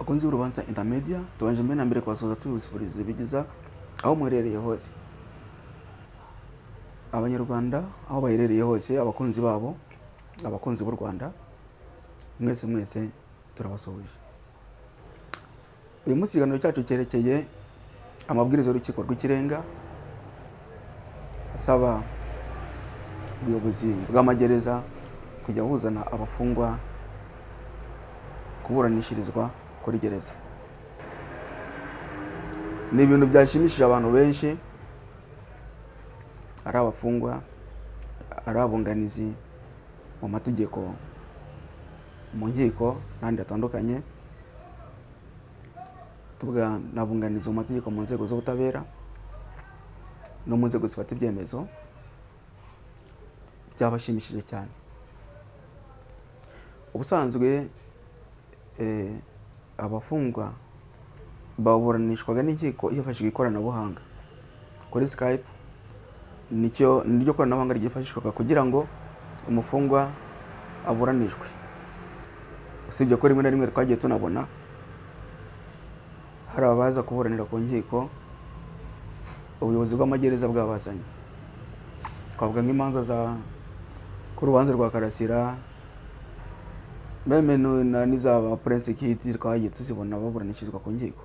Bakunzi b'Urubanza Intermedia, tubanje mbere na mbere kubasuhuza, tubifuriza bigeza aho muherereye hose. Abanyarwanda aho baherereye hose, abakunzi babo, abakunzi b'u Rwanda, mwese mwese turabasuhuje. Uyu munsi ikiganiro cyacu cyerekeye amabwiriza y'Urukiko rw'Ikirenga asaba ubuyobozi bw'amagereza kujya buzana abafungwa kuburanishirizwa kuri gereza. Ni ibintu byashimishije abantu benshi, ari abafungwa, ari abunganizi mu mategeko, mu nkiko n'ahandi hatandukanye. Tuvuga n'abunganizi mu mategeko mu nzego z'ubutabera no mu nzego zifata ibyemezo, byabashimishije cyane. Ubusanzwe abafungwa baburanishwaga n'inkiko hifashishijwe ikoranabuhanga kuri Skype. Nicyo niryo koranabuhanga ryifashishwaga kugira ngo umufungwa aburanishwe, usibye ko rimwe na rimwe twagiye tunabona hari abaza kuburanira ku nkiko ubuyobozi bw'amagereza bwabazanye. Twavuga nk'imanza za ku rubanza rwa Karasira, même n'izaba Prince Kid, twagiye tuzibona baburanishirizwa ku nkiko.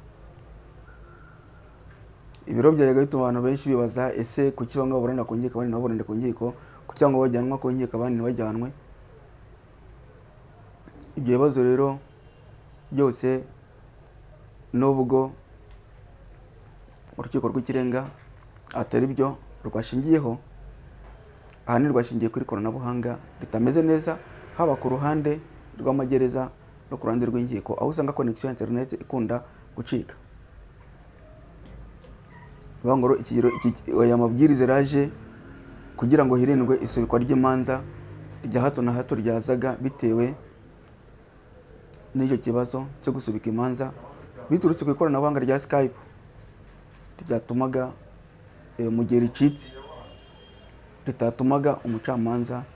Ibiro byajyaga bituma abantu benshi bibaza: ese kuki bamwe baburana ku nkiko, abandi ntibaburane ku nkiko? Kuki bamwe bajyanwa ku nkiko, abandi ntibajyanwe? Ibyo bibazo rero byose, nubwo Urukiko rw'Ikirenga atari byo rwashingiyeho, ahanini rwashingiye kuri ikoranabuhanga ritameze neza, haba ku ruhande rw'amagereza no ku ruhande rw'inkiko, aho usanga connexion ya internet ikunda gucika. Bivuga ngo ikigero aya mabwiriza yaje kugira ngo hirindwe isubikwa ry'imanza rya hato na hato ryazaga bitewe n'icyo kibazo cyo gusubika imanza biturutse ku ikoranabuhanga rya Skype ryatumaga mu gihe ricitse ritatumaga umucamanza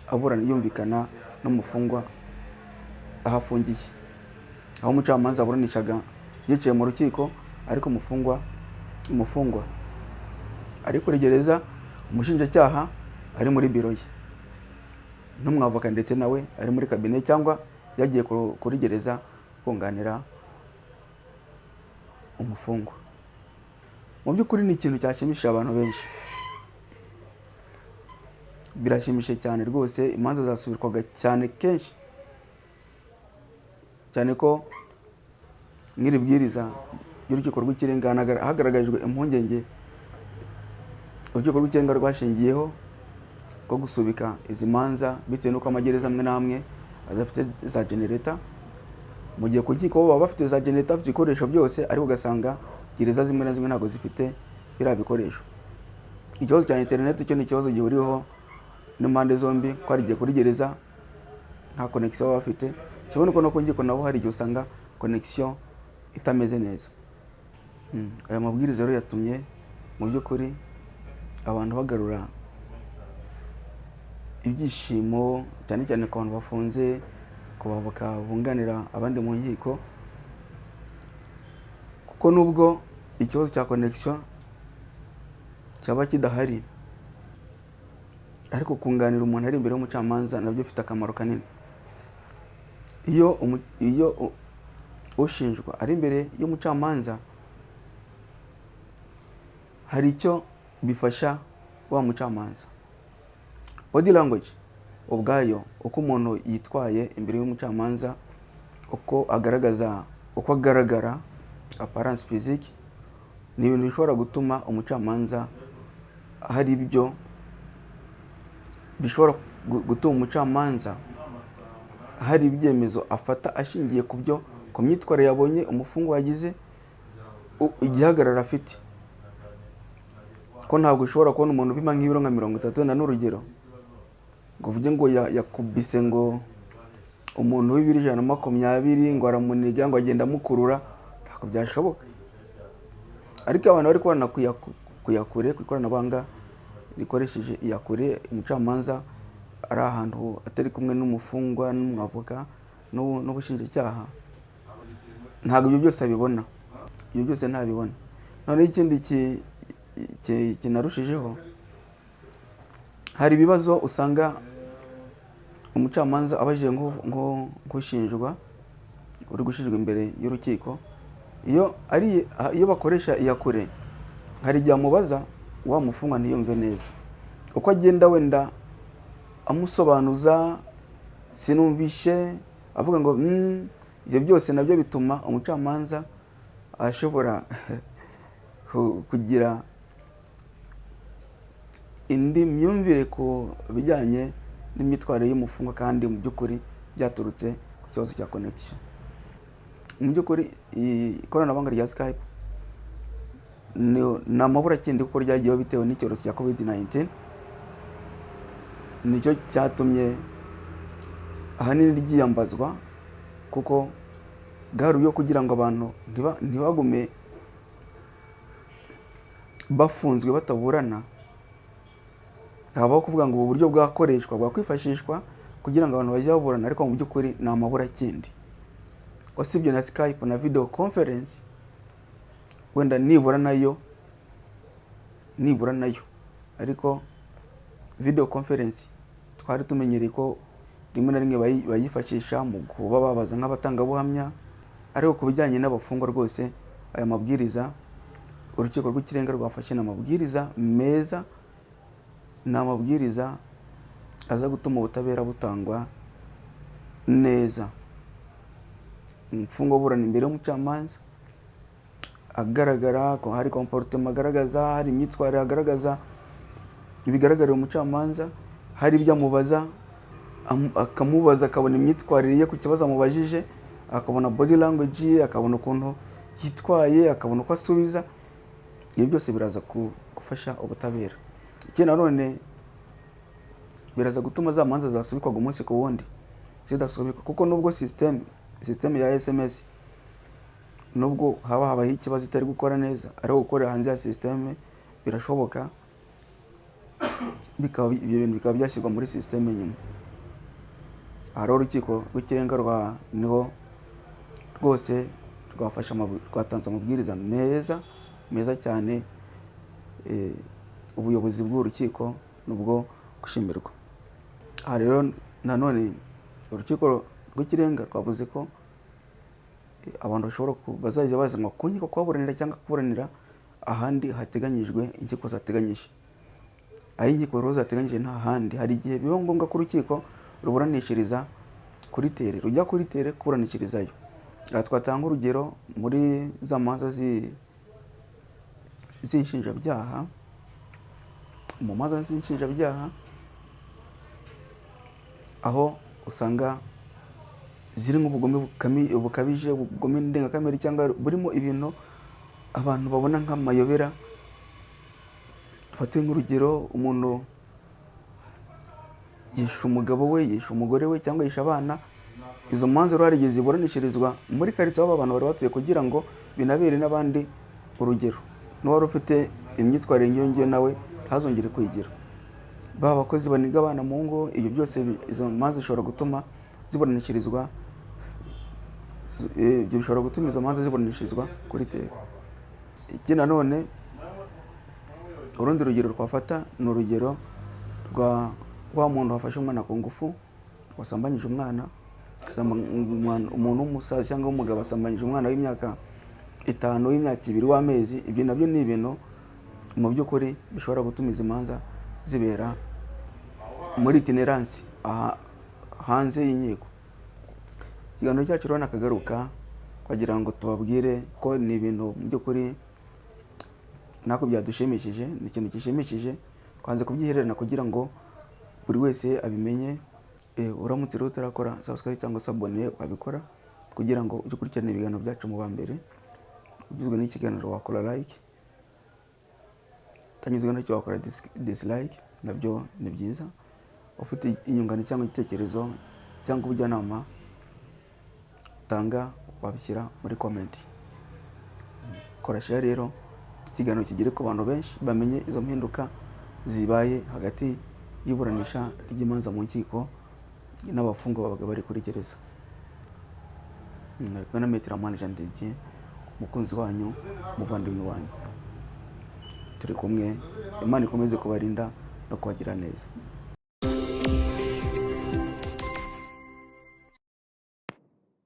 aburana yumvikana n'umufungwa aho afungiye, aho umucamanza aburanishaga yicaye mu rukiko ariko umufungwa ari kuri gereza, umushinjacyaha ari muri biro ye, n'umwavoka ndetse nawe ari muri cabinet cyangwa yagiye kuri gereza kunganira umufungwa. Mu by'ukuri ni ikintu cyashimishije abantu benshi, birashimishije cyane rwose. Imanza zasubikwaga cyane kenshi cyane, ko nk'iri bwiriza ry'Urukiko rw'Ikirenga hagaragajwe impungenge Urukiko rw'Ikirenga rwashingiyeho rwo gusubika izi manza, bitewe n'uko amagereza amwe n'amwe adafite za generator, mu gihe ku nkiko bo baba bafite za generator, bafite ibikoresho byose, ariko ugasanga gereza zimwe na zimwe ntabwo zifite biriya bikoresho. Ikibazo cya interineti cyo ni ikibazo gihuriweho n'impande zombi, ko hari igihe kuri gereza nta connexion baba bafite, kimwe n'uko no ku nkiko nabo hari igihe usanga connexion itameze neza. Aya mabwiriza rero yatumye mu by'ukuri abantu bagarura ibyishimo, cyane cyane ku bantu bafunze, ku bavoka bunganira abandi mu nkiko, kuko nubwo ikibazo cya connexion cyaba kidahari, ariko kunganira umuntu ari imbere y'umucamanza nabyo bifite akamaro kanini. Iyo ushinjwa ari imbere y'umucamanza, hari icyo bifasha wa mucamanza. Body language ubwayo, uko umuntu yitwaye imbere y'umucamanza, uko agaragaza, uko agaragara, apparence physique, ni ibintu bishobora gutuma umucamanza hari ibyo bishobora gutuma umucamanza hari ibyemezo afata ashingiye ku byo, ku myitwarire yabonye umufungwa yagize, igihagararo afite, ko ntabwo ushobora kubona umuntu upima nk'ibiro nka 30 na n'urugero ngo uvuge ngo yakubise ngo umuntu w'ibiro 120, ngo aramuniga, ngo agenda amukurura. Ntabwo byashoboka. Ariko iyo abantu bari kubona kuyakure ku ikoranabuhanga rikoresheje iyakure, umucamanza ari ahantu atari kumwe n'umufungwa n'umwavoka n'ubushinjacyaha. Ntabwo ibyo byose abibona, ibyo byose ntabibona. Noneho ikindi kinarushijeho, hari ibibazo usanga umucamanza abajije nk'ushinjwa, uri gushinjwa imbere y'urukiko. Iyo bakoresha iyakure, hari igihe amubaza wa mufungwa ntiyumve neza, uko agenda wenda amusobanuza sinumvishe, avuga ngo ibyo byose nabyo bituma umucamanza ashobora kugira indi myumvire ku bijyanye n'imyitwarire y'umufungwa, kandi mu by'ukuri byaturutse ku kibazo cya connection. Mu by'ukuri ikoranabuhanga rya Skype ni amaburakindi, kuko ryagiyeho bitewe n'icyorezo cya COVID-19. Nicyo cyatumye ahanini ryiyambazwa, kuko bwari uburyo kugira ngo abantu ntibagume bafunzwe bataburana. Habaho kuvuga ngo ubu buryo bwakoreshwa, bwakwifashishwa kugira ngo abantu bajye baburana, ariko mu by'ukuri ni amaburakindi. Usibye na Skype na video conference, wenda nibura nayo, ariko video conference twari tumenyereye ko rimwe na rimwe bayifashisha mu kuba babaza nk'abatangabuhamya, ariko ku bijyanye n'abafungwa rwose aya mabwiriza Urukiko rw'Ikirenga rwafashe ni amabwiriza meza, ni amabwiriza aza gutuma ubutabera butangwa neza. Imfungwa aburana imbere y'umucamanza agaragara ko hari comportement agaragaza, hari imyitwarire agaragaza bigaragarira umucamanza, hari ibyo amubaza, akamubaza akabona imyitwarire ye ku kibazo amubajije, akabona body language ye, akabona ukuntu yitwaye, akabona uko asubiza. Ibyo byose biraza gufasha ubutabera. Ikindi nanone, biraza gutuma za manza zasubikwaga umunsi ku wundi zidasubikwa, kuko nubwo system ya SMS, nubwo haba habayeho ikibazo itari gukora neza, ariko gukorera hanze ya system birashoboka, bikaba ibyo bintu bikaba byashyirwa muri system nyuma. Aha rero Urukiko rw'Ikirenga rwa niho rwose rwafashe rwatanze amabwiriza meza, meza cyane. Ubuyobozi bw'urukiko nubwo gushimirwa. Aha rero nanone Urukiko rw'Ikirenga rwavuze ko abantu bashobora bazajya bazanwa ku nkiko kuhaburanira cyangwa kuburanira ahandi hateganyijwe, inkiko zateganyije. Aho inkiko rero zateganyije nta handi, hari igihe biba ngombwa ko urukiko ruburanishiriza kuri terrain, rujya kuri terrain kuburanishirizayo. Aha twatanga urugero muri za manza z'inshinjabyaha. Mu manza z'inshinjabyaha, aho usanga ziri nk'ubugome bukabije, ubugome ndengakamere, cyangwa burimo ibintu abantu babona nk'amayobera. Dufate nk'urugero, umuntu yishe umugabo we, yishe umugore we, cyangwa yishe abana. Izo manza rero hari igihe ziburanishirizwa muri karitsiye aho abantu bari batuye, kugira ngo binabere n'abandi urugero, n'uwari ufite imyitwarire nk'iyo ngiyo nawe ntazongere kuyigira. Ba bakozi baniga abana mu ngo, ibyo byose izo manza zishobora gutuma ziburanishirizwa, ibyo bishobora gutuma izo manza ziburanishirizwa kuri terrain. Ikindi nanone, urundi rugero twafata ni urugero rwa wa muntu wafashe umwana ku ngufu, wasambanyije umwana. Umuntu w'umusaza cyangwa w'umugabo asambanyije umwana w'imyaka 5, w'imyaka 2, w'amezi. Ibyo nabyo ni ibintu mu by'ukuri bishobora gutuma izi manza zibera muri itinérance, aha hanze y'inkiko. Ikiganiro cyacu rero nakagaruka, twagira ngo tubabwire ko ni ibintu mu by'ukuri natwe byadushimishije, ni ikintu gishimishije, twanze kubyihererana kugira ngo buri wese abimenye. Uramutse rero utarakora subscribe cyangwa se abonner, wabikora kugira ngo ujye ukurikirana ibiganiro byacu mu ba mbere. Ugizwe n'ikiganiro wakora like, utanyuzwe nacyo wakora dislike, nabyo ni byiza. Ufite inyunganizi cyangwa igitekerezo cyangwa ubujyanama utanga, wabishyira muri comment. Kora share rero, ikiganiro kigere ku bantu benshi, bamenye izo mpinduka zibaye hagati y'iburanisha ry'imanza mu nkiko n'abafungwa babaga bari kuri gereza. Mwari kumwe na Maître Amani Jean de Dieu, umukunzi wanyu, umuvandimwe wanyu. Turi kumwe, Imana ikomeze kubarinda no kubagira neza.